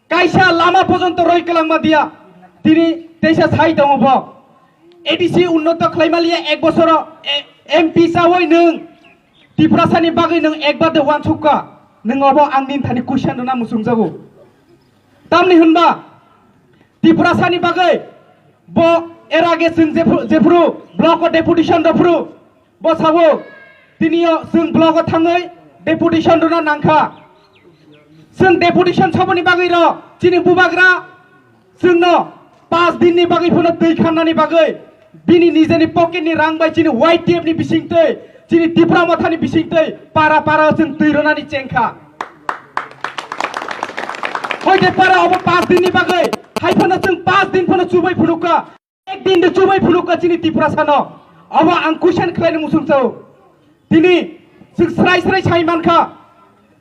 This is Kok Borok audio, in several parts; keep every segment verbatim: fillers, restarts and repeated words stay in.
Kaisa lama pojonto roi kwlangma diya. Tini teisa sai tongo bo. A D C unnoto khlaimaliya ek bosoro, e, M P chawi nwng Tiprasani bagwi nwng ekbar de wansukka. Nwng obo ang nini thani question rwna muchungjago. Tamni hwnba Tiprasani bagwi bo era age chwng jephru, jephru block o deputation rwphru, bo sabo, tiniyo chwng block o thangwi deputation rwna nangkha. Chwng deputation saboni bagwi ro chini bubagra chwngno paanch din ni bagwi phano twi khannani bagwi bini nijeni pocket ni rang bai chini Y T F ni bisingtwi, chini Tipra Mothani bisingtwi para para chwng twi rwnani chengkha. Hoite para obo paanch din ni bagwi, hai phano chwng paanch din phano chubai phunukha. Ek din de chubai phunukha chini Tiprasano. Obo ang question khlaini muchungchao. Tini chwng srai srai sai mankha.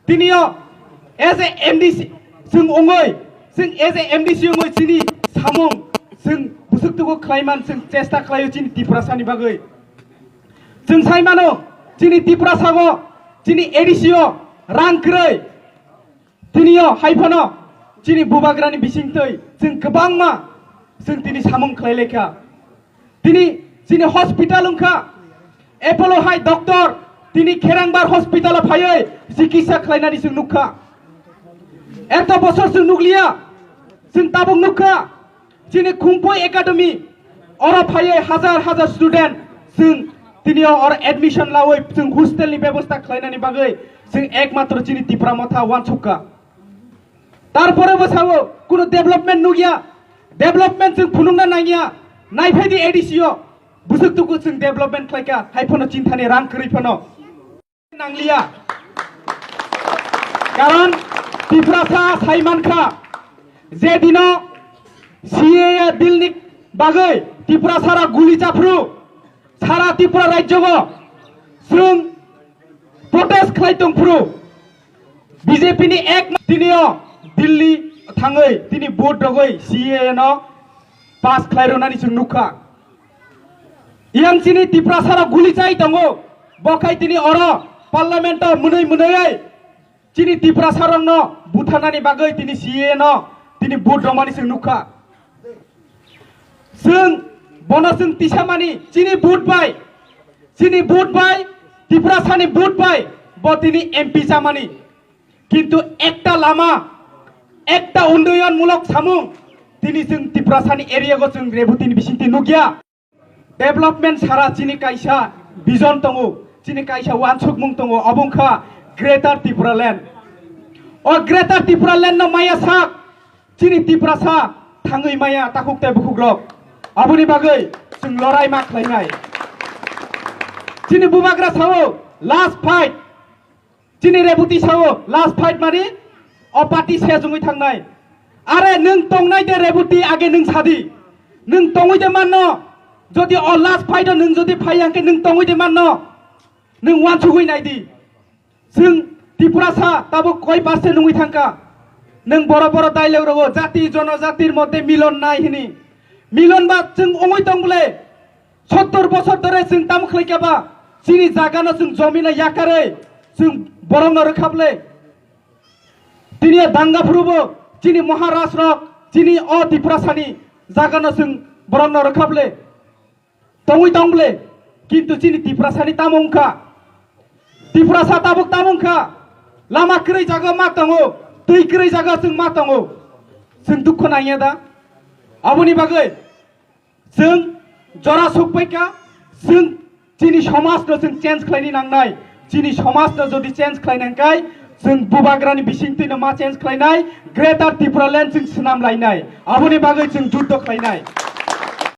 Tiniyo as a M D C chwng ongoi, chwng as a M D C ongoi chini samung chwng busuk tuku khlaiman chwng chesta khlaio chini Tiprasani bagwi. Chwng sai mano chini Tiprasao chini A D C o rang kwrwi. Tiniyo hai phano chini bubagrani bisingtwi chwng kwbangma chwng tini samung khlai laikha. Tini chini hospital wngkha, Apollo hai doctor tini Kherangbar hospital o phaiwi chikitsa khlainani chwng nukha. Eto bosor chwng nukliya, chwng tabuk nukha. Chini Khumphoi Academy, oro phaiwi hajar hajar student chwng tini oro admission lawi chwng hostel ni bebosta khlainani bagwi chwng ekmatro chini Tipra Motha wansukha. Tarpore bo sao kuno development nukya, development chwng phunukna nangya, naiphaidi A D C o busuk tuku chwng development khlaikha, hai phano chinthani rang kwrwi phano. Nangliya. Karon Tiprasa sai mankha, je dino C A A bill ni bagwi Tiprasara guli chaphru, sara Tripura rajyogo chwng protest khlai tongphru, B J P ni ek tinio Delhi thangwi tini vote rogwi C A A no pass khlai rwnani chwng nukha. Yang chini Tiprasarok guli chai tongo, bo khai tini oro parliament o mwnwi mwnwi chini Tiprasarokno butharnani bagwi tini C A A no tini vote romani chwng nukha. Chwng bono chwng tisamani chini vote bai, chini vote bai, Tiprasani vote bai bo tini M P chamani. Kintu ekta lama, ekta unnoyon mulok samung tini chwng Tiprasani area go chwng Rebutini bisingtwi nukya. Development sara chini kaisa vision tongo, chini kaisa wansukmung tongo, obo wngkha Greater Tipraland. O Greater Tipraland no maya sak chini Tiprasa thangwi maya takhuk tei bukhukrok. Aboni bagwi chwng lorai ma khlainai. Chini bubagra sao last fight. Chini Rebuti sao last fight mani o party se jungwi thangnai. Are nwng tongnai de Rebuti age nwng sadi. Nwng tongwi de manno, jodi o last fight o nwng jodi phai hwnkhe nwng tongwi de manno. Nwng wansugwi naidi. Chwng Tiprasa tabuk koi percent wngwi thangkha. Nwng boro boro dialogue rogo jati jonojatir moddhe milon nai hini. Milon ba chwng wngwi tong bole. Sottor bosor dhore chwng tamo khlai kha ba, chini jaga no chwng jomi no yakarwi chwng borok no rwkha bole. Tini danga phuru bo chini Maharaj rok chini o Tiprasani jaga no chwng borok no rwkha bole. Tongwi tong bole, kintu chini Tiprasani tamo wngkha? Tiprasa tabuk tamo wngkha? Lama kwrwi jaga ma tongo, twi kwrwi jaga chwng ma tongo. Chwng dukhu nangya da? Aboni bagwi chwng jora sukpaikha, chwng chini somajno chwng change khlaini nangnai. Chini somajno jodi change khlaina hwnkhe, chwng bubagrani bisingtwino ma change khlainai, Greater Tipraland chwng swnam lainai. Aboni bagwi chwng juddo khlainai.